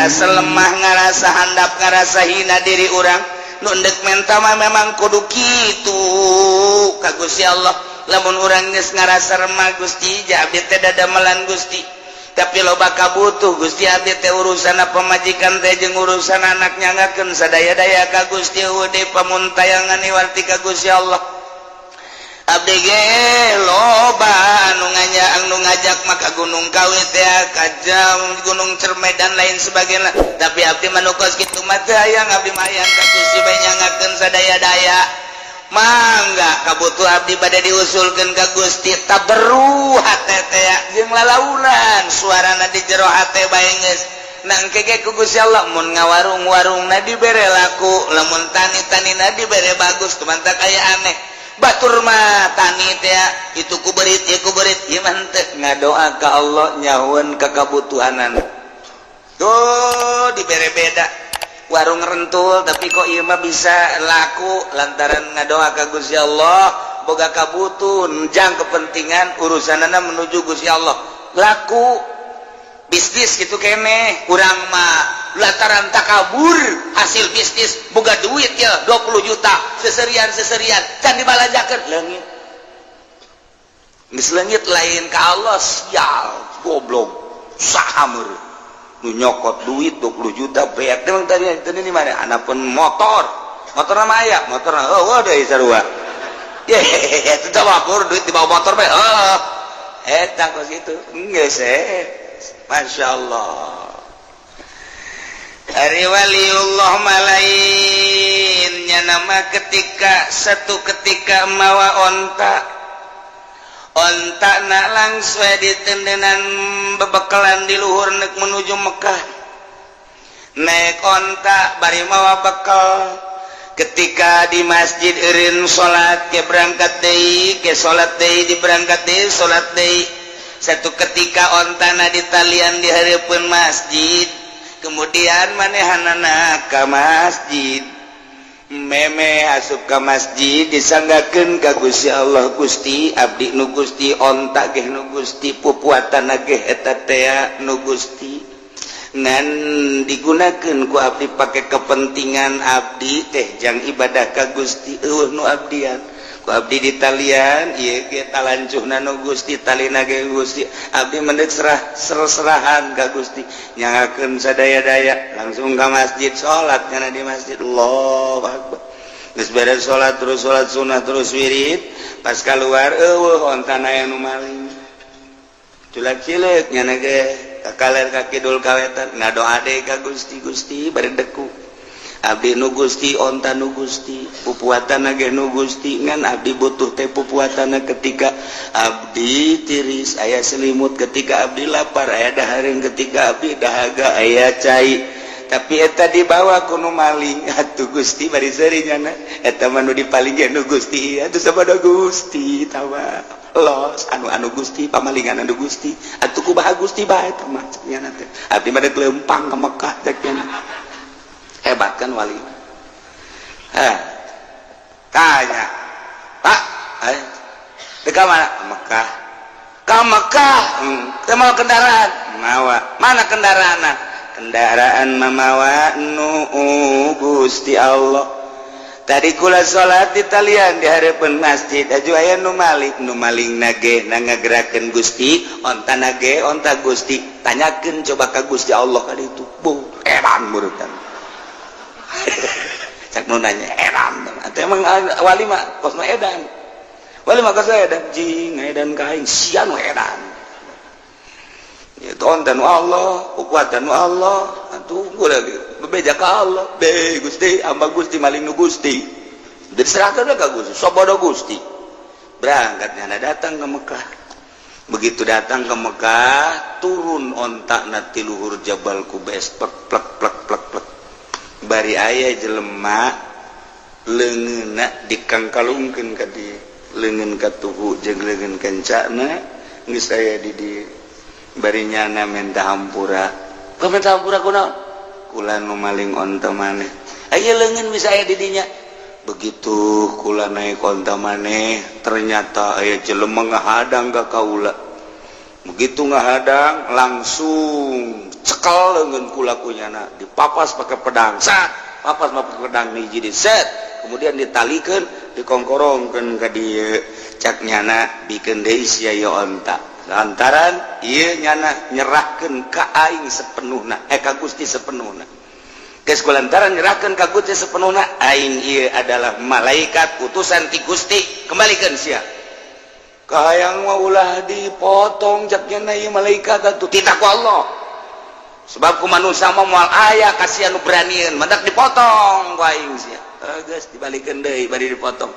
Ngarasa lemah, ngarasa handap, ngarasa hina diri urang. Nu ndek menta mah memang kudu kitu ka Gusti Allah. Lamun urang geus ngarasa remah, "Gusti, ja abdi teh dadamelan, Gusti, tapi loba kabutuh, Gusti. Abdi teh urusan pamajikan teh jeung urusan anak, nyangakeun sadaya-daya ka Gusti. Eueuh pamuntayangan iwarti ka Gusti Allah. Abdi ge loba anu nganya, anu ngajak maka Gunung Kawi teh, ka jam Gunung Cerme dan lain sebagainya, tapi abdi mah nu kos kitu mah teu hayang. Abdi mah hayang ka Gusti bae, nyangakeun sadaya-daya. Mangga kabutuh abdi bade diusulkeun ka Gusti." Taberu hate teh jeung lalaunan suarana di jero hate bae geus nangke ge ku Gusti Allah. Mun ngawarung-warungna dibere laku, lamun tani-tanina dibere bagus. Kumantak aya aneh, batur mah tani teh itu ku berit ieu ku berit, ieu mah henteu, ngadoa ka Allah nyahueun ka kabutuhanan tuh dibere beda. Warung rentul, tapi kok ieu mah bisa laku lantaran ngadoa ka Gusti Allah, boga kabutuh jang kepentingan urusanana menuju Gusti Allah, laku bisnis gitu kene. Kurang mah lantaran takabur, hasil bisnis boga duit ya 20 juta, seserian seserian can dibalanjakeun, leungit. Geus leungit lain ka Allah. Sial, goblok, saha meureun nu nyokot duit 20 juta beak? Emang tadi tadi di mana anapun motor, motor nama aya motor. Oh, deui sarua ye itu tawakkur duit di bawah motor bae. Oh, eta kos itu geus eh. Masya Allah. Ari waliullah malainnya nama ketika satu ketika mawa onta, onta nak langsung ditendenan bebekalan di luhur nek menuju Mekah, naik onta bari mawa bekal. Ketika di masjid eureun salat, ke berangkat deui, ke salat deui, di berangkat deui, salat deui. Satu ketika ontana ditalian di hareupeun masjid, kemudian manehanana ka masjid, meme asup ka masjid, disanggakeun ka Gusti Allah, "Gusti, abdi nu Gusti, onta ge nu Gusti, pupuatan ge eta tea nu Gusti, ngan digunakeun ku abdi pake kepentingan abdi teh jang ibadah ka Gusti. Eueuh nu abdian, ku abdi ditalian ieu ge talancuhna nu Gusti, talina ge Gusti. Abdi mendek serah ser-serahan ka Gusti, nyangakeun sadaya-daya." Langsung ka masjid, salat nyana di masjid, Allahu akbar. Geus beres salat, terus salat sunnah, terus wirid. Pas keluar, eueuh ontana, aya nu maling. Culak cileuk nyana ge ka kaler, ka kidul, ka wetan, ngadoa deui ka Gusti. "Gusti, bari deku, abdi nu Gusti, onta nu Gusti, pupuatan ge nu Gusti, ngan abdi butuh teh pupuatan ketika abdi tiris aya selimut, ketika abdi lapar aya dahareun, ketika abdi dahaga aya cai, tapi eta dibawa ku nu maling. Atuh Gusti, bari seuri nyana, eta mah nu dipaling ge nu Gusti. Atuh sabada Gusti tawa los anu anu Gusti, pamalingan anu Gusti. Atuh kumaha Gusti bae eta mah?" Cek nyana teh, "Abdi mah dek leumpang ka Mekah," cek nyana. Hebat kan wali? Eh, tanya, "Pak, eh, ke mana?" "Mekah." "Ke Mekah? Teu mawa kendaraan?" "Mawa." "Mana kendaraan?" "Kendaraan mamawa nu Gusti Allah. Tadi kula salat di talian di hareupeun masjid, aju aya nu maling. Nu maling nage na ngagerakeun Gusti, onta nage onta Gusti. Tanyakeun coba ka Gusti Allah kali itu." Bu, edan murutan. Cak nu nanya edan. Atau emang wali mah kos mah edan. Wali mah kos edan, jing edan ka aing sia nu edan. Itu onta nu Allah, kuatan nu Allah. Atuh gua lagi bebeja ka Allah. Be Gusti, hamba Gusti, maling nu Gusti. Diserahkan ka Gusti, sobodo Gusti. Berangkatnya datang ke Mekah. Begitu datang ke Mekah, turun onta na ti luhur Jabal Kubes, plek plek plek plek plek. Bari aya jelema leungeunna dikangkalungkeun ka di leungeun katuhu jeung leungeun kencana geus aya di dieu. Bari nyana minta hampura. Kau minta hampura kunaon? "Kula nu maling onta maneh. Aya leungeun bisa aya di dinya. Begitu kula naik onta maneh, ternyata aya jelema ngahadang ka kaula. Begitu ngahadang, langsung Cekel leungeun kula ku nyana, dipapas pakai pedang. Sat, papas pakai pedang hiji di set. Kemudian ditalikeun, dikongkorongkeun ka dieu. Cak nyana bikeun deui sia ieu onta. Lantaran ieu nyana nyerahkeun ka aing sepenuhna, ka Gusti sepenuhna. Geus kulantaran nyerahkeun ka Gusti sepenuhna, aing ieu adalah malaikat utusan ti Gusti, kembalikan sia. Kahayang mah ulah dipotong cak nyana ieu malaikat atuh titah ku Allah. Sebab ku manusia mah moal aya kasihan nu beranian, mantak dipotong ku aing sia. Geus dibalikeun deui bari dipotong.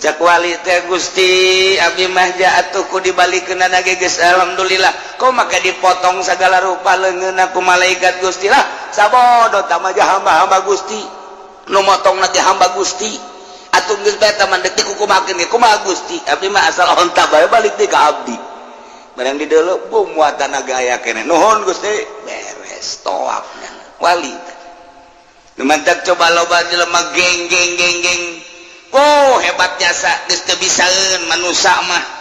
Cak wali teh Gusti abdi mah atuh ku dibalikeunana ge geus alhamdulillah. Kok maka dipotong segala rupa leungeunna ku malaikat Gusti lah. Sabodo tah mah hamba-hamba Gusti. Nu motongna teh hamba Gusti. Atuh geus bae tah mah deuk dikukumakeun ge kumaha Gusti? Abdi mah asal onta bae balik deui ka abdi. Barang di deuleu bum muatan naga aya keneh. Nuhun Gusti, beres toapnya wali. Nu mantak coba loba jelema geng geng geng geng. Oh hebat jasa geus teu bisaeun manusa mah.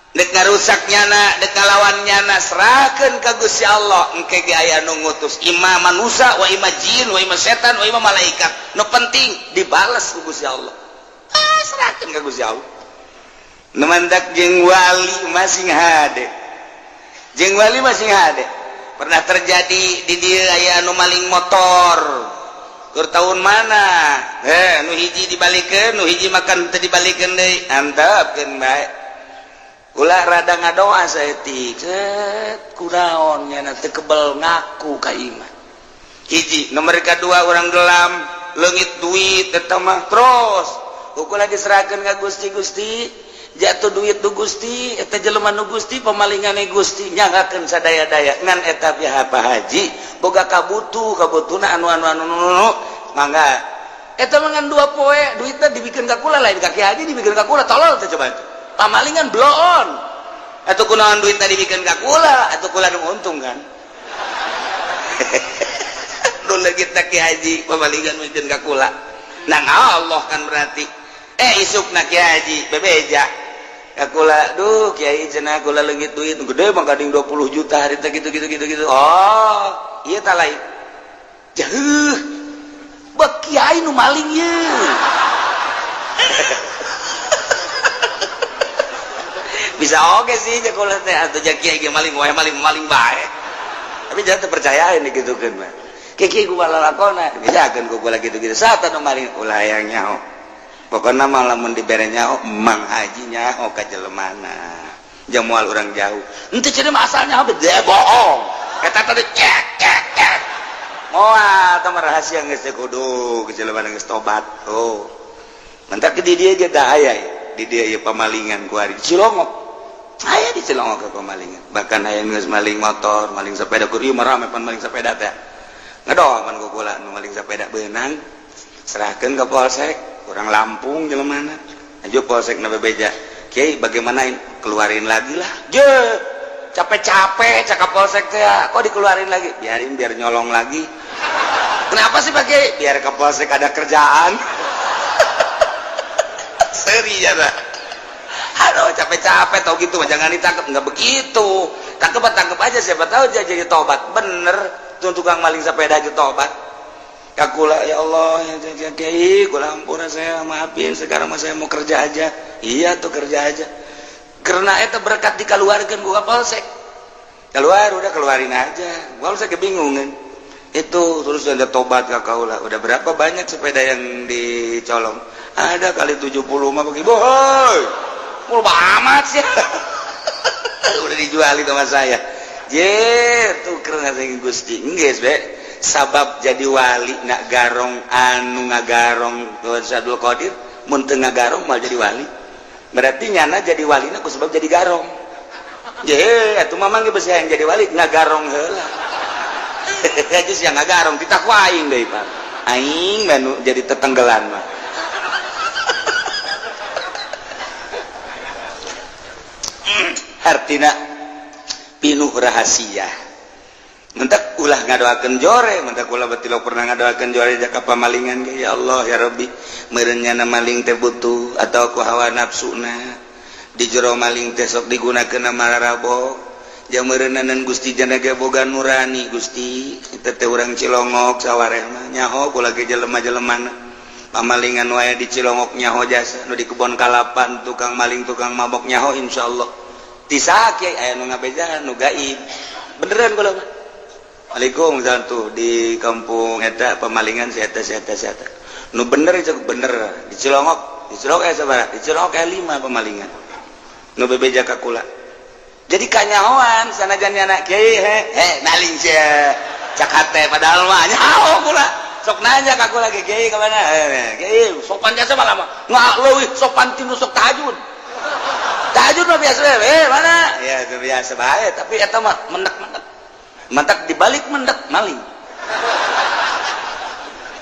Dek ngarusak nyana, dek ngalawan nyana, serahkeun ka Gusti Allah. Engke ge aya nu ngutus ima manusa wa ima jin wa ima setan wa ima malaikat. Nu penting dibales ku Gusti Allah. Ah, serahkeun ka Gusti Allah. Nu mantak jeung wali masing hade. Jeung wali masing hade. Pernah terjadi di dieu aya nu maling motor. Keur tahun mana? Nu hiji dibalikeun, nu hiji makan teu dibalikeun deui. Antepkeun bae. Ulah rada ngadoa saeutik. Cet, kunaon nyana teu kebel ngaku ka imah. Hiji, nomor kadua urang gelam, leungit duit eta mah terus. Ukur diserahkeun ka Gusti Gusti, jatuh duit du Gusti, eta jelema nu Gusti pemalingane Gusti nyanggakeun sadaya-daya ngan eta pihak Pak Haji boga kabutuh kabutuhna anu anu anu anu mangga eta mah ngan 2 poe duitna dibikeun ka kula lain ka Ki Haji dibikeun ka kula tolol teh coba itu pamalingan bloon atuh kunaon duitna dibikeun ka kula atuh kula nu untung kan nu leungit Ki Haji pamalingan mikeun ka kula nang Allah kan berarti isukna Ki Haji bebeja kula duh kiai cenah kula leungit duit gede mah gading 20 juta hari teh gitu gitu gitu gitu. Oh ieu tah lain jauh bek kiai nu maling ye. Bisa oge sih ja kula teh atuh ja kiai ge maling wae maling maling bae tapi jangan terpercayain digitukeun mah kiai ku lalakona bejakeun ku kula gitu-gitu saat anu maling ulah hayang nyaho. Pokoknya malah mun dibere nyaho Mang Haji nyaho ka jelemana jamual urang jauh henteu cenah mah asalnya bede bohong eta tadi cek cek cek moal tah rahasia geus teh kudu ke jelemana geus tobat. Oh mantak di dieu ge tah aya di dieu ieu pamalingan ku ari Cilongok aya di Cilongok ke pamalingan bahkan aya geus maling motor maling sepeda kur ieu mah rame pan maling sepeda teh ngedoh man ku kula nu maling sepeda beunang serahkeun ka polsek orang Lampung jelemana aja polsek na bebeja kiai bagaimana keluarin lagi lah je capek-capek cakap polsek teh kok dikeluarin lagi biarin biar nyolong lagi kenapa sih Pak Kiai biar ke polsek ada kerjaan. Seri ya dah. Aduh capek-capek tau gitu jangan ditangkap nggak begitu tangkep tangkep aja siapa tahu dia jadi tobat bener tuh tukang maling sepeda aja tobat. Kakula ya Allah ya kiai kula ampun saya maafin sekarang mah saya mau kerja aja. Iya tuh kerja aja karena eta berkat dikeluarkan gua polsek keluar udah keluarin aja gua saya kebingungan itu terus ada tobat ka kaula udah berapa banyak sepeda yang dicolong ada kali 70 mah bagi boy mul amat sih. Udah dijualin sama saya jer tuh karena saya Gusti geus be sabab jadi wali nak garong anu ngagarong Abdul Qadir mun teu ngagarong mal jadi wali berarti nyana jadi walina ku sebab jadi garong je atuh mamang ge besi yang jadi wali ngagarong heula aja sia ngagarong titah ku aing deui Pak aing mah jadi tetenggelan mah. Artina pinuh rahasia mentak ulah ngadoakeun jore mentak ulah batilok pernah ngadoakeun jore jaka pamalingan ge ya Allah ya Rabbi meureun nyana maling teh butuh atau ku hawa nafsuna di jero maling teh sok digunakeun mararabo Jameureuneunan Gusti jana ge boga nurani Gusti eta teh urang Cilongok sawareh mah nyaho kula ge jelema-jelemana pamalingan wae di Cilongok nyaho jasa nu di kebon kalapan tukang maling tukang mabok nyaho insyaallah ti saha kiai aya nu ngabejaan nu gaib beneran kula mah. Waalaikumsalam tuh di kampung eta pemalingan si eta si eta si eta nu bener cukup bener di Cilongok aya sabaraha di Cilongok aya 5 pemalingan nu bebeja ka kula. Jadi kanyahoan sanajan nyana kiai he he maling sia cak hate padahal mah nyaho kula sok nanya ka kula ge kiai ka mana kiai sopan jasa malah mah nggak leuwih sopan tinu sok tahajud tahajud mah biasa mana ya itu biasa bae tapi eta mah mendak-mendak mantak dibalik mendak maling.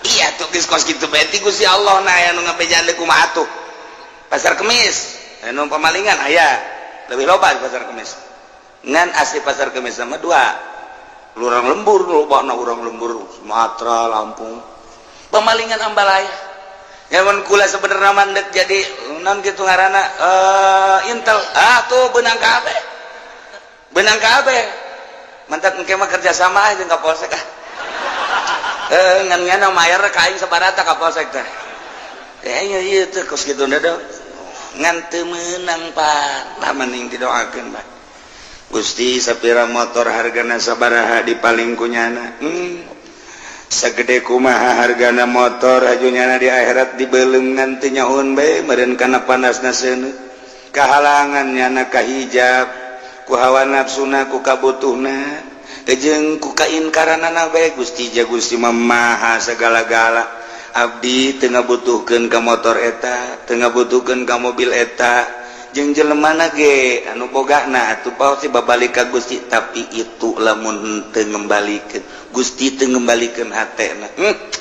Iya tuh geus kos kitu bae ti Gusti Allah na aya nu ngabejaan deui kumaha atuh. Pasar Kemis anu pemalingan aya lebih loba di pasar Kemis ngan asli pasar Kemis sama dua urang lembur loba na urang lembur Sumatera Lampung pemalingan ambalaya nyaman kula sebenarnya mandek jadi non kitu ngaranna intel ah tuh benang kabeh mantap engke mah kerja sama aja ka polsek ah ngan ngana mayar ka aing sabarata ka polsek teh ya ieu teh kos kitu da ngan teu meunang Pak lah mending didoakeun Pak Gusti sapira motor hargana sabaraha dipaling ku nyana sagede kumaha hargana motor aju nyana di akhirat dibeuleum ngan teu nyahoeun bae meureun kana panasna seuneu kahalangan nyana ka hijab ku hawa nafsuna ku kabutuhna jeung ku kainkaranana bae Gusti ja Gusti mah maha segala-gala abdi teu ngabutuhkeun ka motor eta teu ngabutuhkeun ka mobil eta jeung jelemana ge anu bogana atuh pasti babalik ka Gusti tapi itu lamun teu ngembalikeun Gusti teu ngembalikeun hatena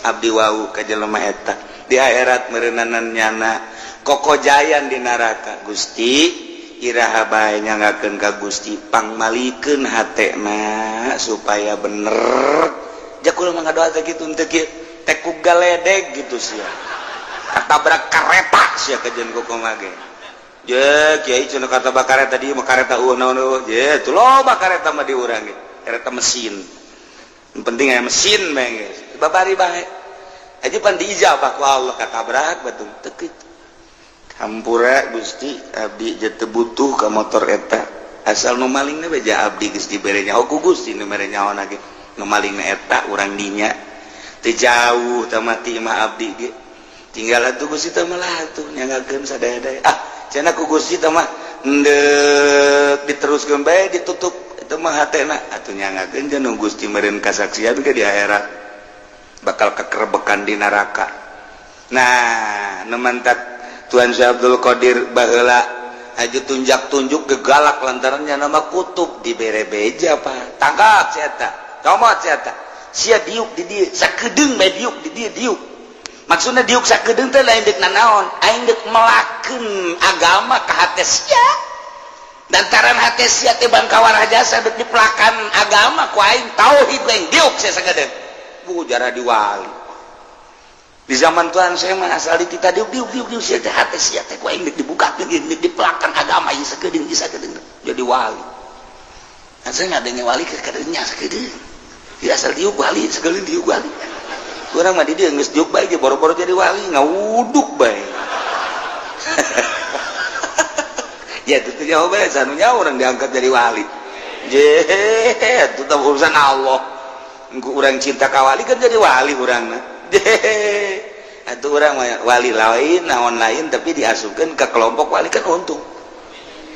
abdi wau ka jelema eta di akhirat meureunanan nyana kokojayan di neraka Gusti iraha bae nyanggakeun ka Gusti pangmalikeun hatena supaya bener ja kula mah ngadoa teh kitu teu kieu teku galedeg gitu sia katabrak kareta sia kajian kumaha ge je kiai cenah katabrak kareta di mah kareta eueuh naon eueuh je teu loba kareta mah di urang ge kareta mesin yang penting aya mesin bae geus babari bae aja pan diijabah ku Allah katabrak batung teu kitu hampura Gusti abdi je teu butuh ka motor eta asal nu malingna we ja abdi geus dibere nyaho ku Gusti nu mere nyaho ge nu malingna eta urang dinya teu jauh teu mati mah abdi ge tinggal atuh Gusti teh mah atuh nyanggakeun sadaya-daya ah cenah ku Gusti teh mah endek diteruskeun bae ditutup eta mah hatena atuh nyanggakeun jeung Gusti meureun kasaksian ke di akhirat bakal kekerebekan di neraka. Nah nu mantak Tuan Syekh Abdul Qadir baheula aju tunjak-tunjuk gegalak lantarannya nama kutub dibere beja Pak tangkap si eta comot si eta sia diuk di dieu sakedeung bae diuk di dieu diuk maksudna diuk sakedeung teh lain deuk nanaon aing deuk melakeun agama ka hate sia lantaran hate sia teh bangkawarah jasa deuk dipelakan agama ku aing tauhid bae diuk sia sakedeung bu jarah diwali di zaman Tuhan saya mah asal ditita diuk diuk diuk diuk sia teh hate sia teh ku aing deuk dibukakeun deuk dipelakan agama ieu sakedeung ieu sakedeung jadi wali. Nah, saya ngadenge wali ke kadeungnya sakedeung ya asal diuk wali segala diuk wali urang mah di dieu geus diuk bae ge boro-boro jadi wali ngawuduk bae ya itu jauh bae sanunya urang diangkat jadi wali je itu teh urusan Allah engko urang cinta ka wali kan jadi wali urangna je atuh urang wali lain naon lain tapi diasupkeun ke kelompok wali kan untung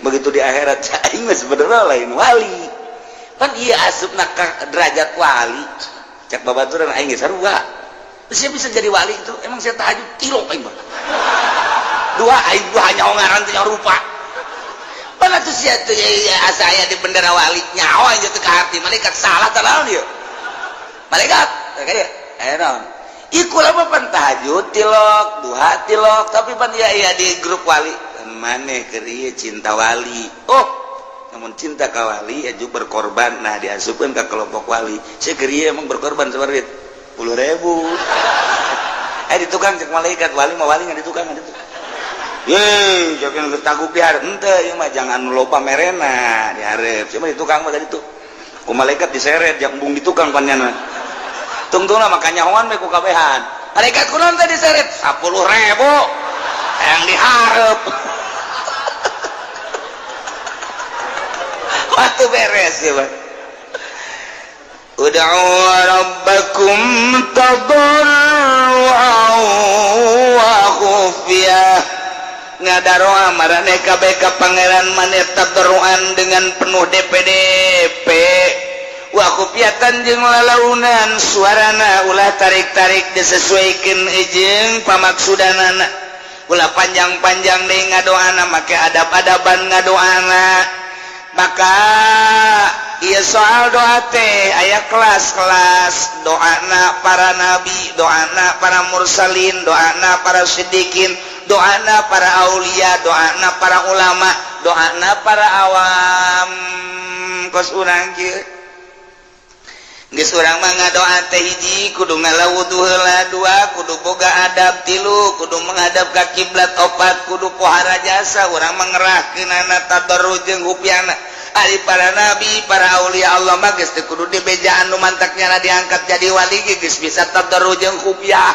begitu di akhirat aing mah sebenarnya lain wali pan iya asupna ka derajat wali cak babaturan aing geus sarua saya bisa jadi wali itu emang saya tahajud kilo aing mah dua aing dua nyaho ngaran teh nyaho rupa pan atuh sia teh asa aya di bendera wali nyaho aing teh ka hati malaikat salah tah naon ieu malaikat kaya aya naon ieu kula mah pan tahajud tilok duha tilok tapi pan ieu aya di grup wali maneh keur ieu cinta wali oh namun cinta ka wali aju berkorban nah diasupkeun ka kelompok wali saya keur ieu emang berkorban sabaraha 10.000 di tukang cek malaikat wali mah wali nggak di tukang nggak di tukang Ye, jangan taguk di hareup henteu ieu mah jangan loba merena di hareup. Cuma di tukang mah tadi tuh. Ku malaikat diseret jak embung di tukang panjana. Tungtungna mah kanyahoan we ku kabehan. Malaikat kunaon teh diseret 10.000 yang dihareup. Waktu beres ya, Pak. Ud'u rabbakum tadarru'an wa khufyah. Ngadaroa marane kabeh ka pangeran maneh tadarruan dengan penuh DPDP. Wa khufyatan jeung lalaunan suarana ulah tarik-tarik disesuaikan jeung pamaksudanana. Ulah panjang-panjang deui ngadoana make adab-adaban ngadoana. Maka ieu soal doa teh aya kelas-kelas doana para nabi, doana para mursalin, doana para siddiqin, doana para aulia, doana para ulama, doana para awam. Kos urang kieu geus urang mah ngadoa teh hiji kudu ngalawudu heula, dua kudu boga adab, tilu kudu menghadap ka kiblat, opat kudu pohara jasa urang mah ngerahkeunana tadarru jeung hupiana. Ari para nabi, para aulia Allah mah geus teu kudu dibejaan nu mantaknya diangkat jadi wali ge geus bisa tadarru jeung hupiah.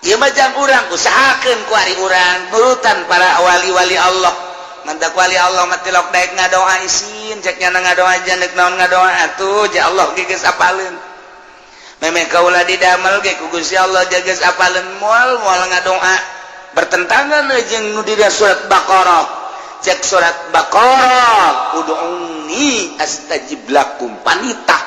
Ieu mah jang urang usahakeun ku ari urang nurutan para wali-wali Allah. Mantak wali Allah mah tilok daek ngadoa isin cek nyana ngadoa janek naon ngadoa atuh ja Allah ge geus apaleun. Memeh kaula didamel ge ku Gusti Allah ja geus apaleun moal moal ngadoa bertentangan jeung nu dina surat Baqarah. Cek surat Baqarah ud'uni astajib lakum panitah.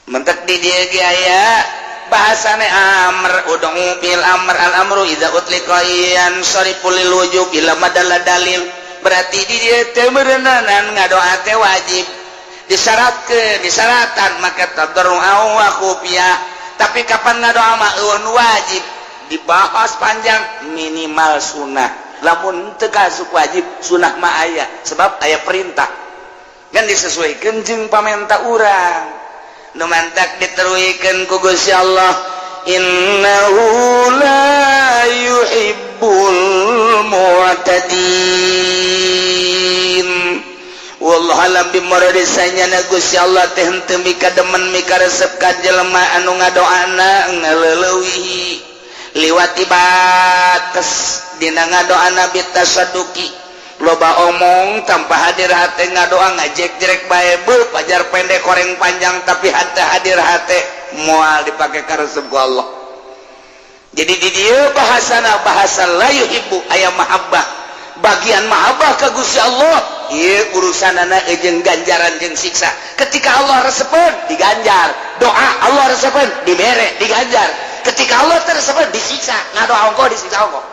Mentek di dieu ge aya bahasane amr ud'u bil amr al amru idza utliqa yansarifu lil wujub ila madalla dalil. Berarti di dieu teh meureunanan ngadoa teh wajib disyaratkeun disyaratan maka tadarru wa khufiyah. Tapi kapan ngadoa mah eueuh nu wajib dibahas panjang minimal sunah. Lamun teu kasup wajib sunah mah aya sebab aya perintah kan disesuaikan jeung pamenta urang. Nu mantak diteruikeun ku Gusti Allah innahu la yuhibbul mu'tadin. Wallahu alam bimuradi sanyana Gusti Allah teh henteu mika demen mika resep ka jelema anu ngadoana ngaleulewihi liwat batas dina ngadoana bitasaduki loba omong tanpa hadir hate ngadoa ngajek-jerek bae beuh pajar pendek koreng panjang tapi hate hadir hate moal dipake karesep ku Allah. Jadi di dieu bahasana bahasa la yuhibbu aya mahabbah bagian mahabbah ka Gusti Allah ieu urusanana jeung ganjaran jeung siksa. Ketika Allah resepeun diganjar, doa Allah resepeun dibere diganjar. Ketika Allah teu resepeun disiksa, ngadoa ongkoh disiksa ongkoh.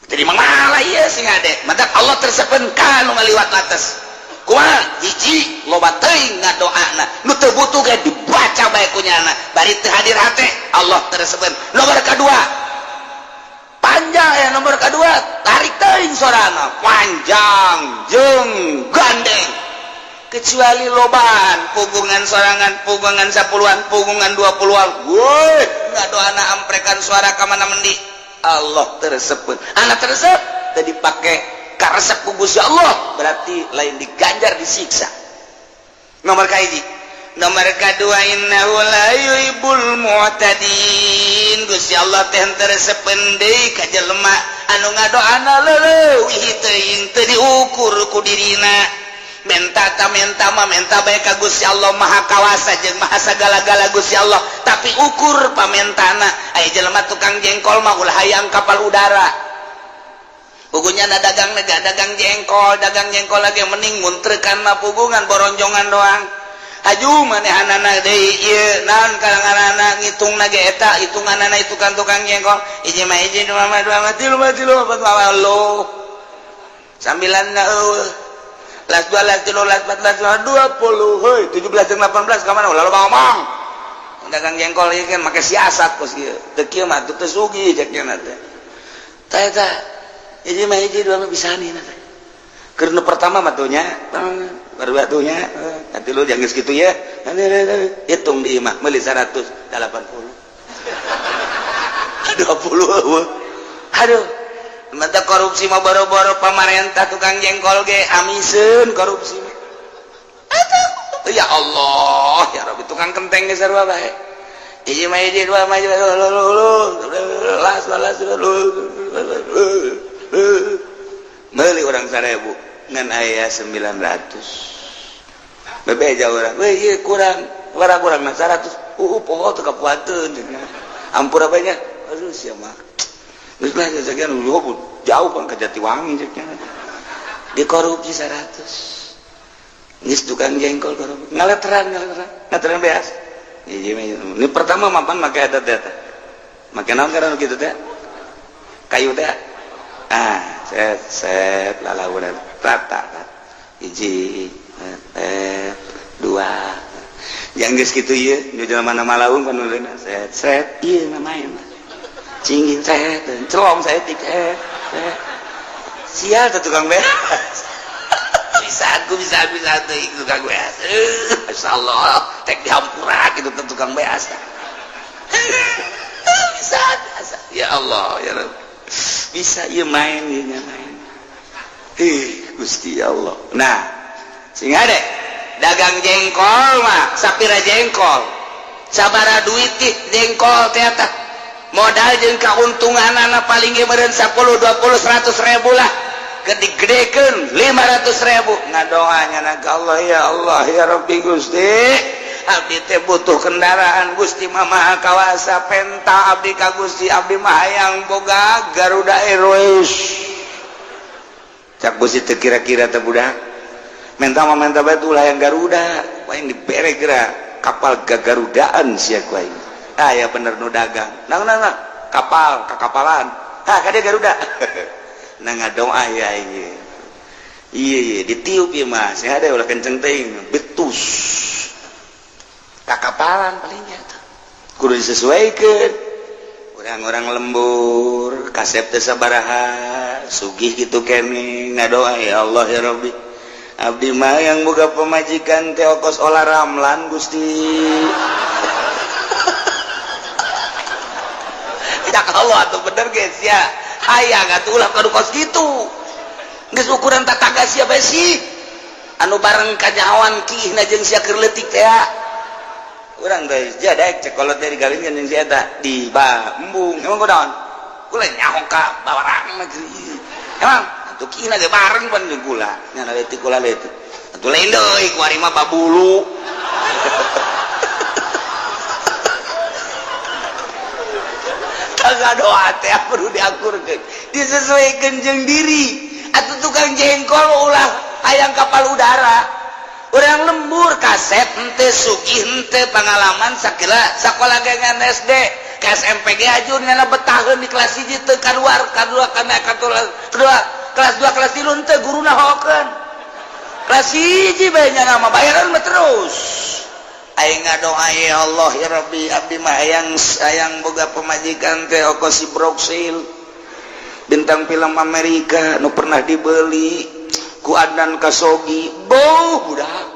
Jadi malah ieu sing ade mantak Allah tersepen ka nu ngaliwat atas kumaha hiji loba teuing ngadoana nu teu butuh ge dibaca bae ku nyana bari teu hadir hate Allah tersepen. Nomor kadua panjang ya, nomor kadua tarik teuing sorana panjang jeung gandeng kecuali lobaan pugungan sorangan pugungan 10-an pugungan 20-an woi ngadoana amprekan suara ka mana mendi Allah tersebut anak tersebut tadi pakai karesep ku Gusti Allah berarti lain diganjar disiksa. Nomor kahiji nomor kadua innahu la yuhibbul mu'tadin. Gusti Allah teh henteu resepeun deui ka jelema anu ngadoana leuwih teuing teu diukur ku dirina. Menta ta menta mah menta bae ka Gusti Allah Maha Kawasa jeung Maha sagala-gala Gusti Allah tapi ukur pamentana. Aya jelema tukang jengkol mah ulah hayang kapal udara pugunya na dagang nega dagang jengkol lagi mending muntrekan mah pugungan boronjongan doang haju manehanana deui ieu naon kalanganana ngitungna ge eta hitunganana itu kan tukang jengkol hiji mah hiji dua mah dua mah tilu mah tilu opat mah lo sambilan na eueuh las dua las tilu las empat las lima 20 heuy 17 jeung 18 ka mana ulah loba ngomong dagang jengkol ieu kan make siasat kos kieu teu kieu mah teu sugih cek nya teh tah eta hiji mah hiji dua mah bisa nih teh keur nu pertama mah tuh nya baru atuh nya nanti lu jangan geus kitu ya hitung di imah meuli 180 20 eueuh Aduh, mata korupsi mah boro-boro pamarentah, tukang jengkol ge amiseun korupsi mah. Aduh, ya Allah ya Rabbi, tukang kenteng ge sarua bae. Hiji mah hiji, dua mah las las, meuli urang 1000 ngan aya 900, bebeja urang, "Weh, ieu kurang, warah kurang mah 100." Poho teu kapuateun, ampura banyak. Aduh, sia mah geus lah sekian jauh pan ke Jatiwangi ceknya. Dikorupsi 100 geus tukang jengkol korupsi, ngaleteran ngaleteran ngaleteran beas. Ini pertama mapan make eta teh, make naon karena kitu teh, kayu teh. Ah, set set lalaunan rata hiji, eh, dua yang geus kitu ieu di mana malaung kan set set ieu mah main cingin set celong saya tik set set. Sial tuh tukang beas, bisa aku bisa bisa tuh tukang beas. Masya Allah, tek dihampura gitu tuh tukang beas bisa, bisa. Ya Allah ya Rabb, bisa ieu main ieu main. Ih, Gusti Allah. Nah, sehingga deh dagang jengkol mah sapira jengkol sabara duit jengkol teh modal jeung keuntungan anak paling ge meureun 10 20 100 ribu lah, gede-gedekeun 500 ribu. Ngadoanya na ka Allah, "Ya Allah ya Rabbi, Gusti, abdi teh butuh kendaraan. Gusti mah Maha Kawasa, penta abdi ka Gusti, abdi mah hayang boga Garuda Airways." Cak Gusti teh, "Kira-kira teh budak menta mah menta bae ulah yang Garuda, ku aing dibere geura kapal gagarudaan sia ku aing." Ah, ya bener nu dagang nah nah nah kapal kakapalan ha kade Garuda. Nah, ngadoa ya, iya iya iya, ditiup ya mas ya, ada ulah kenceng teuing betus kakapalan palingnya tuh kudu disesuaikan. Orang-orang lembur kasep teh sabaraha sugih gitu kene ngadoa, "Ya Allah ya Rabbi, abdi mah yang boga pemajikan teh kos Olla Ramlan, Gusti." Ya Allah atuh bener guys ya, hayang atuh ulah kadu kos kitu, geus ukuran tatangga sia bae sih anu bareng kanyahoan kihna jeung sia keur leutik teh. Urang teh jadek cek kolot teh digawinkeun jeung si eta di ba embung. Emang kunaon kula nyaho ka bawarang negeri? Emang atuh kihna ge bareng pan jeung kula nya, leutik kula leutik atuh, lain deui kuari mah babulu. Kagak doa teh perlu diakurkeun, disesuaikan jeung diri. Atuh tukang jengkol ulah hayang kapal udara, orang lembur kasep henteu, sugih henteu, pengalaman sakila sakola ge ngan SD ke SMP ge ajun nyana betaheun di kelas 1 teu kaluar, kadua kana kedua kelas 2 kelas 3 henteu, guruna hokeun kelas 1 bae nyana mah bayaran mah terus. Aing ngadoa, "Ya Allah ya Rabbi, abdi mah hayang hayang boga pemajikan teh oko si Broksil, bintang film Amerika nu pernah dibeli ku Adnan Kasogi." Boh budak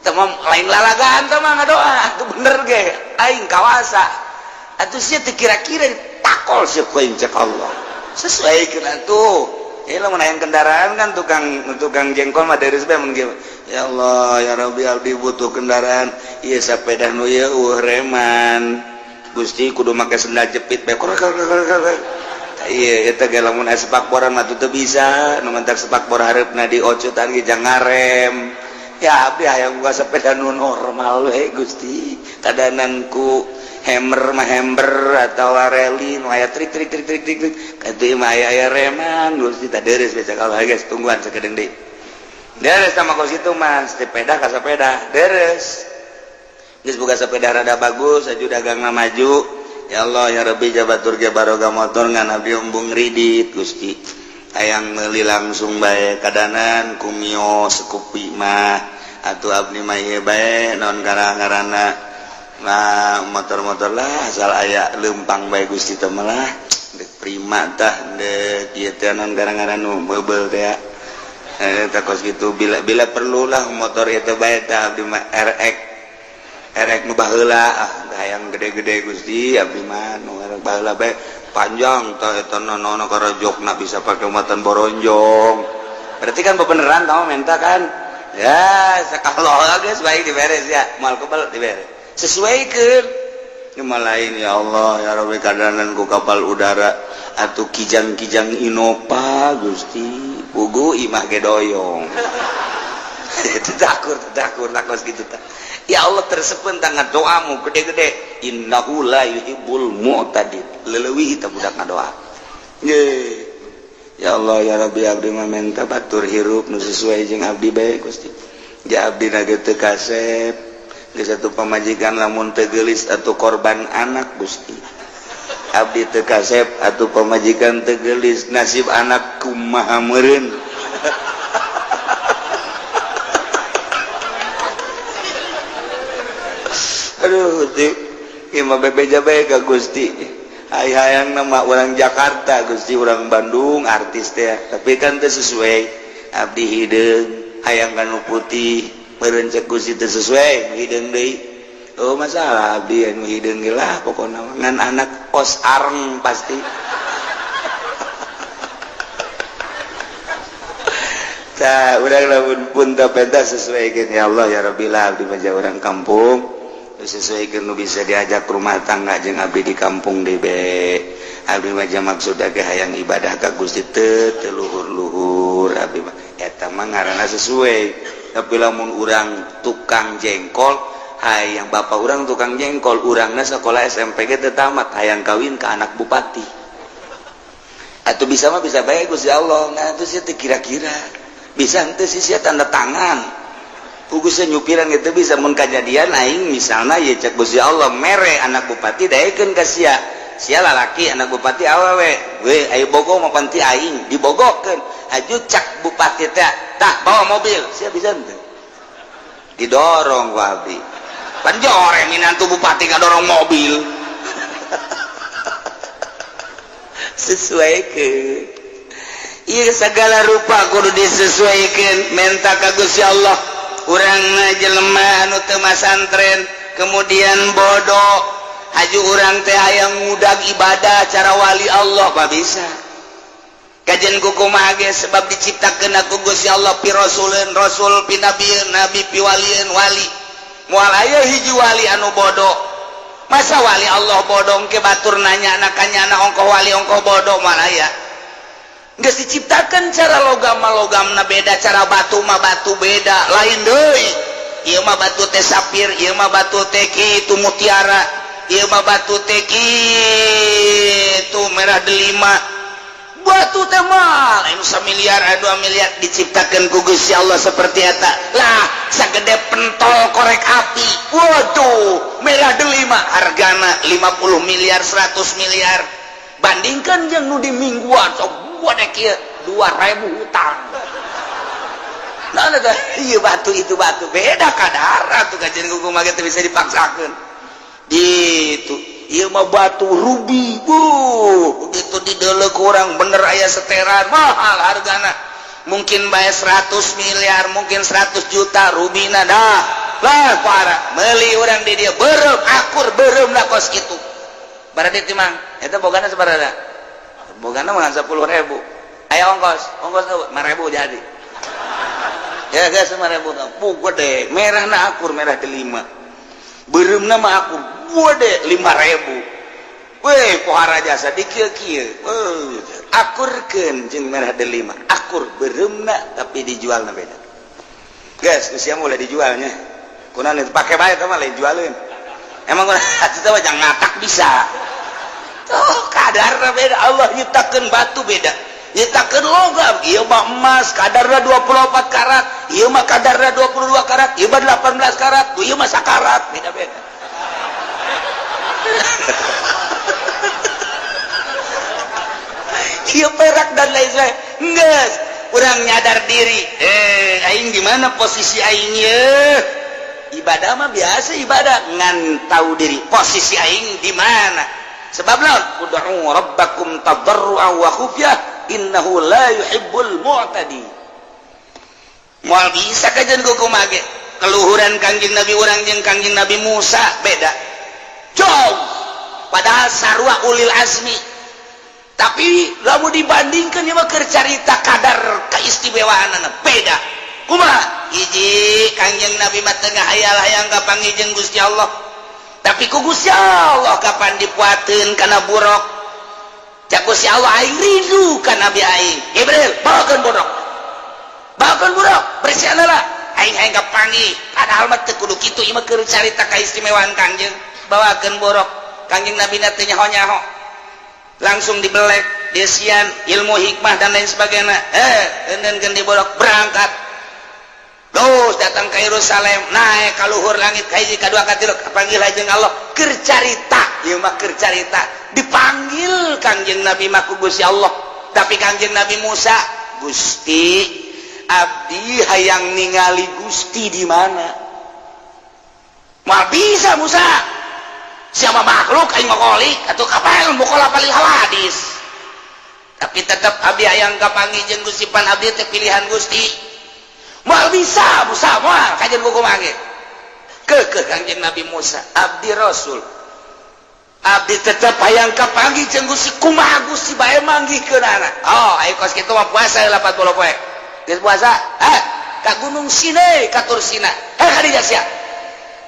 teman lain lalagaan teh mah ngadoa atuh bener ge aing kawasa atuh sia teu kira-kira takol sia ku aing. Cek Allah, sesuaikeun atuh. Ini lamun hayang kendaraan kan tukang tukang jengkol mah dari mun "Ya Allah ya Rabbi, abdi butuh kendaraan ieu sepeda nu ieu eueuh reman, Gusti, kudu make sendal jepit bae." Iya, eta ge lamun aya sepakboran mah teu bisa nu mentak sepakbor hareupna diocutan ge jang ngarem. "Ya abdi hayang boga sepeda nu normal we, Gusti, kadanan ku hammer mah hammer atau rally nu aya trik trik trik trik trik trik katuh mah aya aya reman, Gusti." Tah, deres bisa kalau guys tungguan sakedeung deui, deres sama kos itu mas sepeda ka sepeda deres geus boga sepeda rada bagus aju dagangna maju. "Ya Allah ya Rabbi, jabatur ge baroga motor ngan abdi embung ridit, Gusti, hayang meuli langsung bae kadanan ku Mio Scoopy mah atuh abdi mah ieu bae naon ngaranna. Nah, motor-motor lah asal aya lempang bae, Gusti, teh malah dek Prima tah, dek ieu teh naon ngaran nu meubel teh, eh tah kos kitu. Bila bila perlu lah motor itu bae tah abdi mah RX RX nu baheula. Ah, hayang gede-gede, Gusti, abdi mah nu baheula bae." Panjang tah eta naon karajokna bisa pake matan boronjong. Berarti kan bebeneran tau menta kan? Ya, kalau geus baik diberes ya, moal kebel diberes. Sesuaikeun. Cuma lain ya Allah ya Rabbi kadanan ku kapal udara atau kijang-kijang Innova Gusti pugu imah ge doyong. Takur takur takos gitu ta. Ya Allah tersepen tangan doamu gede-gede innahu la yuhibbul mu'tadin. Leleuwih ta budak ngadoa. Ye. Ya Allah ya Rabbi abdi mah menta batur hirup nu sesuai jeung abdi bae Gusti. Ja abdi na ge teu kasep. Geus satu pamajikan lamun teu geulis atau korban anak Gusti. Abdi teu kasep atau pamajikan teu geulis nasib anak kumaha meureun. Aduh Gusti, ieu mah bebeja bae ka Gusti. Hai hayang nama orang Jakarta Gusti, orang Bandung artis teh, tapi kan teu sesuai. Abdi hideung hayang kanu putih, meureun cek Gusti teu sesuai, hideung deui. Oh masalah abdi anu hideung ge lah pokona ngan anak kos areng pasti. Tah urang lamun pun teu pentas sesuaikeun ya Allah ya Rabbi lah abdi mah urang kampung. Sesuai nu bisa diajak rumah tangga jeung abdi di kampung DB. Abdi mah maksud ge hayang ibadah ka Gusti teu teu luhur-luhur abdi mah eta mah ngaranna sesuai. Tapi lamun urang tukang jengkol, hayang bapak urang tukang jengkol, urangna sekolah SMP ge teu tamat, hayang kawin ka anak bupati. Atuh bisa mah bisa bae Gusti Allah. Nah atuh sia teu kira-kira. Bisa henteu sih sia tanda tangan. Pugusnya nyupiran gitu bisa mun kajadian aing misalnya ya cek Gusti Allah mere anak bupati daekeun ka sia. Sia lalaki anak bupati awewe. We ayo bogo mah panti aing dibogokeun. Haju cak bupati teh tah bawa mobil. Sia bisa henteu? Didorong ku abdi. Pan jore minantu bupati ngadorong mobil. Sesuaikeun. Ieu segala rupa kudu disesuaikeun menta ka Gusti Allah. Urang jelema anu teu masantren kemudian bodoh haju urang teh hayang ngudag ibadah cara wali Allah mah bisa kajian kumaha ge sebab diciptakeun ku Gusti Allah pi rasuleun rasul pi nabieun nabi pi walieun wali moal aya hiji wali anu bodoh masa wali Allah bodoh ke batur nanya nakanyana ongkoh wali ongkoh bodoh moal aya. Geus diciptakan cara logam mah logamna beda, cara batu mah batu beda, lain deui. Ieu mah batu teh sapir, ieu mah batu teh kitu mutiara, ieu mah batu teh kitu merah delima. Batu teh mah lain samiliar, 2 miliar diciptakeun ku Gusti Allah seperti eta. Lah, sagede pentol korek api. Waduh, merah delima hargana 50 miliar, 100 miliar. Bandingkan jeung nu di mingguan sok 2000 hutang. Nah, iya batu itu batu beda kadar tuh kajian kumaha ge teu bisa dipaksakeun. Gitu. Ieu mah batu rubi. Buh, begitu dideuleu kurang bener aya seteran mahal hargana. Mungkin bae 100 miliar, mungkin 100 juta rubina dah. Lah parah, meuli urang di dieu beureum akur beureum lah kos kitu. Berarti timang eta bogana sabaraha? Bogana mah 10.000. Aya ongkos, ongkos 5.000 jadi. Ya geus 5.000. Bu gede, merahna akur merah delima. Beureumna mah akur gede 5.000. Weh pohara jasa di kieu-kieu. Akurkeun jeung merah delima. Akur beureumna tapi dijualna beda. Geus usia mulai dijualnya. Kunaon itu pake bae eta mah lain jualeun. Emang atuh teh jangan ngatak bisa. Oh, kadarna beda. Allah nyiptakeun batu beda, nyiptakeun logam. Ieu mah emas kadarna 24 karat, ieu mah kadarna 22 karat, ieu mah 18 karat, ieu mah sakarat, beda-beda. Ieu perak dan lain sebagainya. Geus, urang nyadar diri. Aing di mana posisi aing ye? Ibadah mah biasa ibadah, ngan tahu diri posisi aing di mana. Sebab lawan ud'u rabbakum tadarruan wa khufyah innahu la yuhibbul mu'tadin. Moal bisa kajian kumaha ge. Keluhuran Kangjeng Nabi urang jeung Kangjeng Nabi Musa beda. Jauh. Padahal sarua ulil azmi. Tapi lamun dibandingkan, ieu mah keur carita kadar keistimewaan beda. Kumaha? Hiji, Kangjeng Nabi mah teu ngahayal hayang kapanggih jeung Gusti Allah, tapi ku Gusti Allah kapan dipuateun kana buraq. Cak Gusti Allah, "Aing rindu ka Nabi aing. Jibril, bawakeun buraq, bawakeun buraq, bersihan lah, aing hayang kapanggih." Padahal mah teu kudu kitu, ieu mah keur carita kaistimewaan Kangjeng. Bawakeun buraq, Kangjeng Nabi na teu nyaho-nyaho, langsung dibelek desian ilmu hikmah dan lain sebagainya. Eh di buraq, berangkat terus datang ke Yerusalem, naik ke luhur langit, kahiji, kadua, katilu, kapanggil jeung Allah. Keur carita ieu mah, keur carita dipanggil Kangjeng Nabi mah ku Gusti Allah. Tapi Kangjeng Nabi Musa, "Gusti, abdi hayang ningali Gusti di mana?" "Moal bisa, Musa, siapa makhluk, aing mah kholik atau kapan mukhalafa lil hawadis." "Tapi tetap abdi hayang kapanggih jeung Gusti, pan abdi teh pilihan Gusti." "Moal bisa, Musa, moal kajian buku mangge." Kekeh Kangjeng Nabi Musa, "Abdi Rasul, abdi tetep hayang kapanggih jeung Gusti. Kumaha Gusti bae manggihkeunana?" "Oh, ayo kos kitu mah puasa 80 poe. Geus puasa, eh, ka Gunung Sinai, ka Tursina. Eh, ka dinya sia."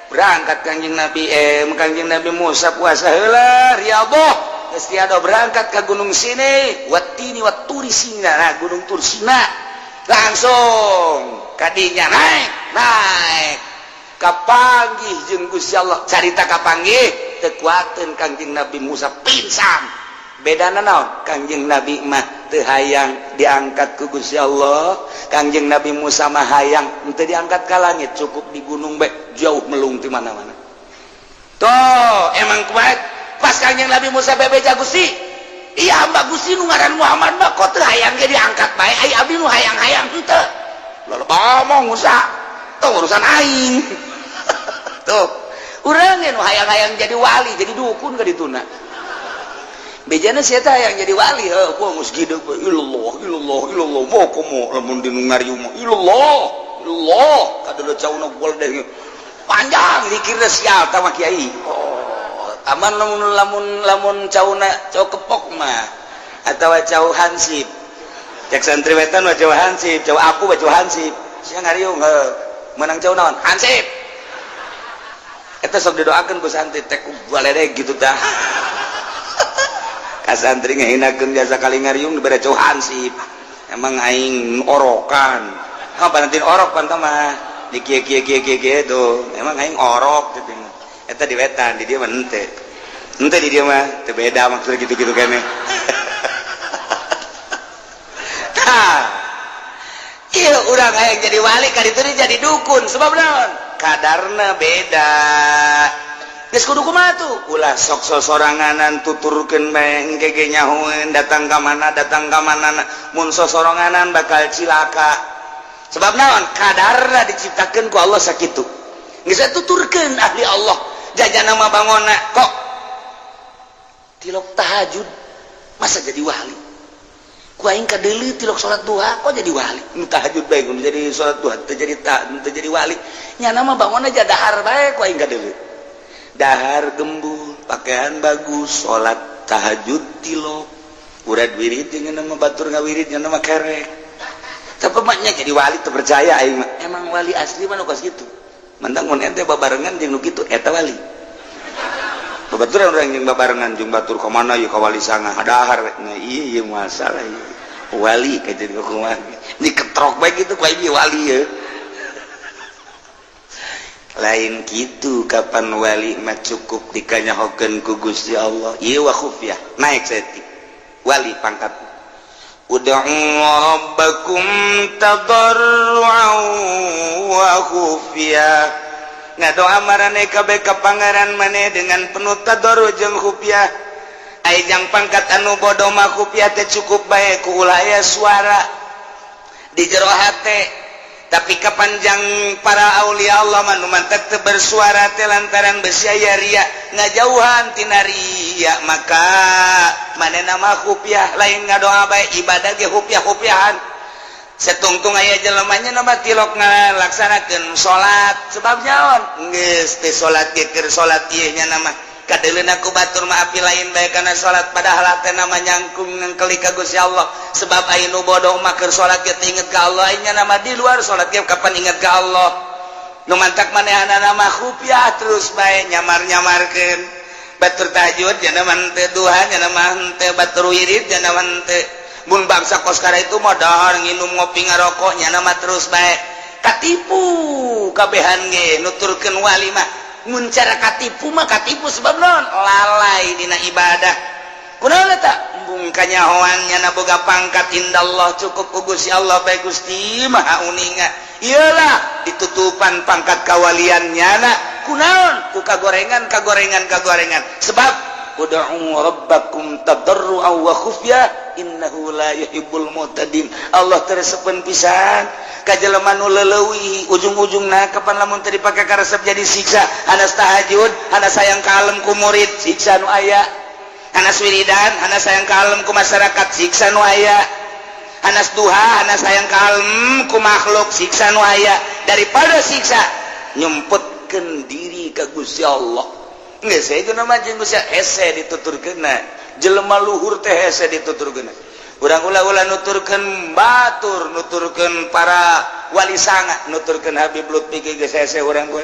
Berangkat Kangjeng Nabi, eh, Kangjeng Nabi Musa puasa heula, riyadhah, geus tiada, berangkat ke Gunung Sinai, wattini watturi Sina. Nah, Gunung Tursina, langsung kadinya naik naik, kapanggih jeung Gusti Allah. Carita kapanggih, teu kuateun Kangjeng Nabi Musa, pingsan. Bedana naon? Kangjeng Nabi mah teu hayang diangkat ku Gusti Allah, Kangjeng Nabi Musa mah hayang henteu diangkat ka langit, cukup di gunung bae, jauh melung di mana-mana. Tuh, emang kuat. Pas Kangjeng Nabi Musa bebeja, "Gusti, iya hamba Gusti nu ngaran Muhammad mah kok teu hayang ge diangkat bae, ai abdi nu hayang-hayang henteu." Lalu ngomong Musa, "Tuh urusan aing." Tuh urang nu hayang-hayang jadi wali, jadi dukun ka dituna. Bejana sia teh hayang jadi wali, heuh, gua geus gideg, ilallah, ilallah, ilallah, mau komo lamun di nu ngariung mah ilallah, ilallah, kadeuleut cauna gol deh. Panjang zikirna, sial tah mah kiai. Oh, aman lamun lamun lamun cauna cau kepok mah atawa cau hansip. Cek santri wetan mah cau hansip, cau aku mah cau hansip. Sia ngariung heuh, menang cau naon? Hansip. Eta sok didoakeun ku santri teh ku baledeg gitu tah. Ka santri ngahinakeun jasa kali ngariung dibere cau hansip. Emang aing orokan. Ah, nanti orok pan mah di kieu kieu kieu kieu kieu tuh. Emang aing orok gitu. Eta di wetan, di dieu mah henteu. Henteu di dieu mah teu beda maksudnya gitu-gitu kene. Tah. Iya, urang hayang jadi wali, ka ditu jadi dukun. Sebab naon? Kadarna beda. Geus kudu kumaha tuh? Ulah sok sosoranganan, tuturkeun bae, engke ge nyahoeun datang ka mana, datang ka mana. Mun sosoranganan bakal cilaka. Sebab naon? Kadarna diciptakeun ku Allah sakitu. Geus tuturkeun ahli Allah. Jajan nama bangona kok tilok tahajud masa jadi wali? Ku aing kadeuleu tilok salat duha kok jadi wali. Nu tahajud bae nu jadi salat duha teu jadi, tak teu jadi wali. Nya nama bangun aja dahar bae, ku aing kadeuleu. Dahar gembul, pakaian bagus, salat tahajud tilok. Urad wirid jeung nama batur ngawirid nya nama kerek. Tapi maknya jadi wali teu percaya aing mah. Emang wali asli mah nu kos kitu. Mantang mun ente babarengan jeung nu kitu, eta wali. Babaturan urang jeung babarengan jeung batur ka mana ieu, ka wali sanga dahar. Nah, iya ieu masalah ieu. Wali ka jadi kumaha? Diketrok bae kitu ku aing wali ye. Lain gitu, kapan wali mah cukup dikanyahokeun ku Gusti Allah. Ieu wa khufyah, naik saeutik. Wali pangkat. Ud'u rabbakum tadarruan wa khufyah. Ngadoa marane kabeh ka Pangeran maneh dengan penuh tadarru jeung khufyah. Ai jang pangkat anu bodoh mah khufyah teh cukup bae ku ulah aya suara di jero hate. Tapi kapanjang para aulia Allah mah nu mantak teu bersuara teh lantaran besi aya ria, ngajauhan tina ria, maka manehna mah khufyah, lain ngadoa bae, ibadah ge khufyah-khufyahan. Setungtung aya jelemanya nama tilok ngalaksanakeun salat, sebab nyaon geus teh salat ge keur salat ieu nya nama. Kadeuleuna ku batur mah api lain bae kana salat, padahal hatena mah nyangkung ngengkeli ka Gusti Allah. Sebab aya nu bodoh mah keur salat ge teu inget ka Allah, nya nama di luar salat ge kapan inget ka Allah. Nu mantak manehanana mah khufiah terus bae nyamar-nyamarkeun. Batur tahajud nya mah teu, duha nya mah teu, batur wirid nya mah teu. Mun bangsa kos itu mah dahar, nginum, ngopi, ngarokok, nya mah terus bae. Katipu kabehan ge nuturkeun wali mah. Mun cara katipu mah katipu sebab non lalai dina ibadah. Kunaon eta? Embung kanyahoan nyana boga pangkat indallah, cukup ku Gusti Allah bae. Gusti Maha Uninga. Iyalah, ditutupan pangkat kawalian nyana kunaon? Ku kagorengan, kagorengan, kagorengan. Sebab ud'u rabbakum tadarruan wa khufyah innahu la yuhibbul mu'tadin. Allah teu resepeun pisan ka jelema nu leuwih ujung-ujungna. Kapan lamun teu dipake karesep jadi siksa. Hanas tahajud, hanas sayang kalem ku murid, siksa nu aya. Hanas wiridan, hanas sayang kalem ku masyarakat, siksa nu aya. Hanas duha, hanas sayang kalem ku makhluk, siksa nu aya. Daripada siksa, nyempetkeun diri ka Gusti Allah. Geus itu nama jeung Gusti hese dituturkeunna. Jelema luhur teh hese dituturkeunna. Urang ulah-ulah nuturkeun batur, nuturkeun para wali sanga, nuturkeun Habib Lutfi geus hese. Urang gue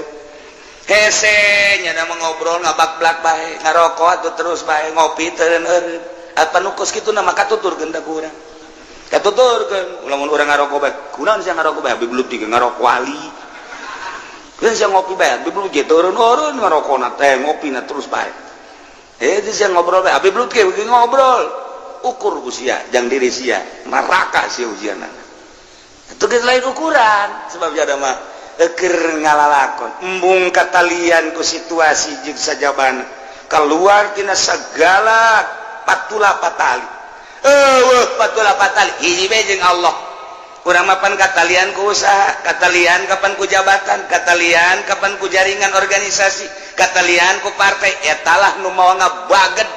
hese nya mah ngobrol ngabak-blak bae, ngarokok atuh terus bae, ngopi teu eureun. Apa nu kos kitu nama katuturkeun da ku urang? Katuturkeun lamun urang ngarokok bae, kunaon sia ngarokok bae? Habib Lutfi ngarokok wali. Keun sia ngopi bae, Habib Lutfi eureun-eureun ngarokona teh, ngopina terus bae. Eh, sia ngobrol bae, Habib Lutfi ngobrol. Ukur usia jang diri sia, neraka sia ujianana. Itu geus lain ukuran. Sebab jada mah keur ngalalakon, embung katalian ku situasi jeung sajabana, keluar tina segala patula patali. Eueuh patula patali, hiji bae jeung Allah. Urang mapan katalian ku usaha, katalian kapan ku jabatan, katalian kapan ku jaringan organisasi, katalian ku partai. Etalah nu mawa ngabaget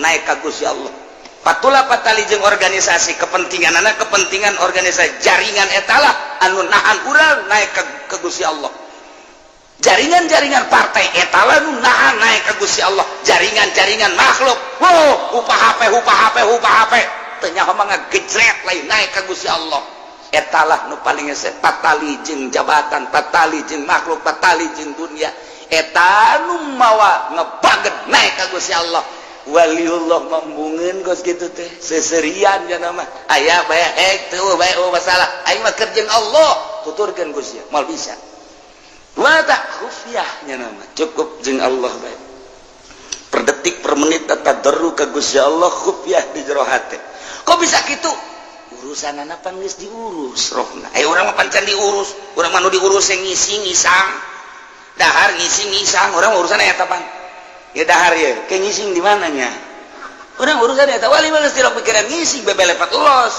naik ka Gusti Allah. Patula patali jeung organisasi, kepentingan anak, kepentingan organisasi, jaringan, etalah anu nahan urang naik ke Gusti Allah. Jaringan-jaringan partai etalah nu nahan naik ke Gusti Allah. Jaringan-jaringan makhluk, wow, upah HP, upah HP, upah HP, teu nyaho mah ngagejret lain naik ke Gusti Allah. Etalah nu paling hese. Patali jeung jabatan, patali jeung makhluk, patali jeung dunia, eta nu mawa ngebaget naik ka Gusti Allah. Waliullah mambungeun kos kitu teh seserian nya mah aya bae hek teu bae. Oh, masalah aing mah keur jeung Allah, tuturkeun Gusti moal bisa. Wa tak khufiah nya nama cukup jeung Allah bae, per detik per menit tadarru ka Gusti Allah, khufiah di jero hate. Kok bisa kitu? Urusan anak pan geus diurus rohna. Eh, urang mah pancan diurus. Urang mah nu diurus yang ngising ngisang, dahar ngising ngisang. Urang urusan eta pan ya dahar ya ke ngising di mananya. Urang urusan eta. Wali mah geus tidak pikiran ngising, bebe lepat los.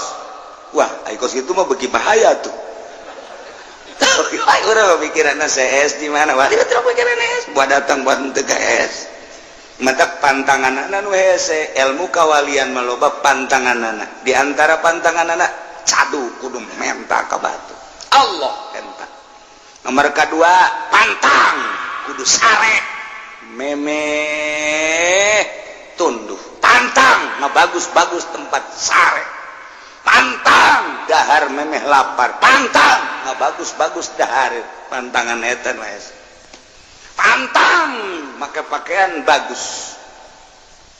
Wah, ai kos kitu mah beuki bahaya tuh. Ai urang mah pikiranna CS di mana. Wali mah tidak pikiran S buat datang buat henteu ka S. Mata pantangan nu hese ilmu kawalian maloba pantanganana. Di antara pantanganana, cadu kudu menta ka batu, Allah enta. Nomor kedua, pantang kudu sare memeh tunduh. Pantang bagus-bagus tempat sare. Pantang dahar memeh lapar. Pantang bagus-bagus dahar. Pantangan eta nu hese. Pantang make pakaian bagus.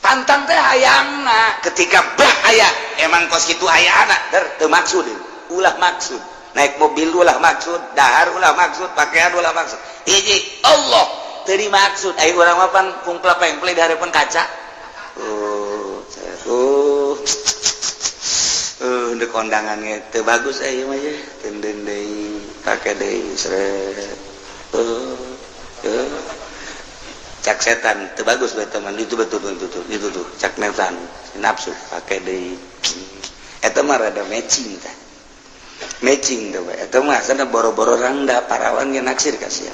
Pantang teh hayangna ketika bak aya emang kos kitu aya anak der teu maksud. Ulah maksud naik mobil, ulah maksud dahar, ulah maksud pakaian, ulah maksud. Hiji Allah teu dimaksud. Aya urang mah pan pungpla pengple di hadapan kaca. Oh, oh, ndek kondangan ge teu bagus aya mah ye, teunden deui, pake deui, sret. Cak setan itu bagus buat teman itu, betul betul betul itu tuh. Cak nefsan nafsu, pakai deui. Eta mah rada matching tah, matching tuh. Eta mah sana boro-boro rangda, parawan ge naksir ka sia.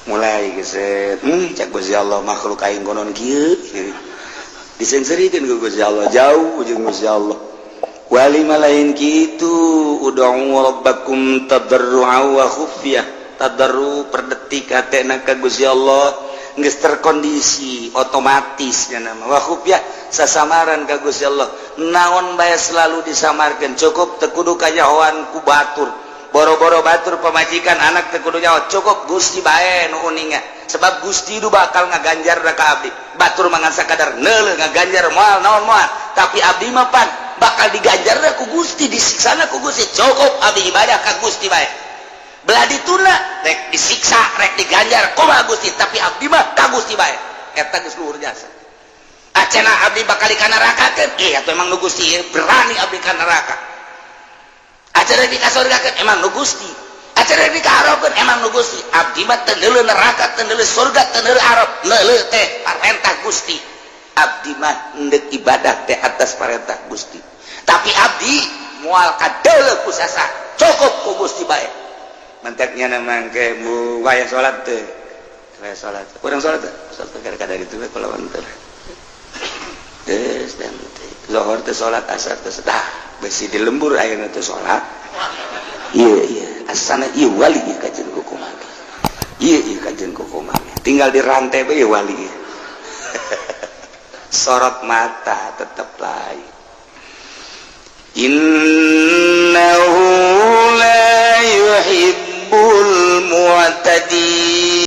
Mulai geset, cak Gusti Allah, makhluk aing konon kieu. Disengserikeun ku Gusti Allah, jauh jeung Gusti Allah. Wali mah lain kitu. Ud'u rabbakum tadarru'a wa khufyah. Tadarru per detik hatena ka Gusti Allah. Geus terkondisi otomatis nya nama wa khufyah, sasamaran ka Gusti Allah. Naon bae selalu disamarkeun, cukup teu kudu kanyahoan ku batur, boro-boro batur, pamajikan, anak teu kudu nyaho, cukup Gusti bae nu uninga, sebab Gusti itu bakal ngaganjar ka abdi. Batur mangan sakadar neuleuh, ngaganjar moal naon moal, tapi abdi mah pan bakal diganjar ku Gusti, disiksana ku Gusti. Cukup abdi ibadah ka Gusti bae. Belah dituna rek disiksa rek diganjar kumaha Gusti, tapi abdi mah ka Gusti bae. Eta geus luhur jasa. Acena abdi bakal ka neraka keun, iya atuh emang nu Gusti berani abdi ka neraka. Acena di kasurgakeun, emang nu Gusti. Acena di kaarobkeun, emang nu Gusti. Abdi mah teu neuleuh neraka, teu neuleuh surga, teu neuleuh arob, neuleuh teh parentah Gusti. Abdi mah endek ibadah teh atas parentah Gusti, tapi abdi moal kadeuleuh ku sasa, cukup ku Gusti bae. Mantaknya nama ke mu waya salat teh, waya salat, kurang salat teh, salat kadar itu kalau teh geus dan zuhur teh salat, asar teh dah besi di lembur ayeuna teh salat. Iya iya, asana ieu wali ieu kajen kumaha, ieu ieu kajen kumaha, tinggal di rantai bae wali. Sorot mata tetap lain.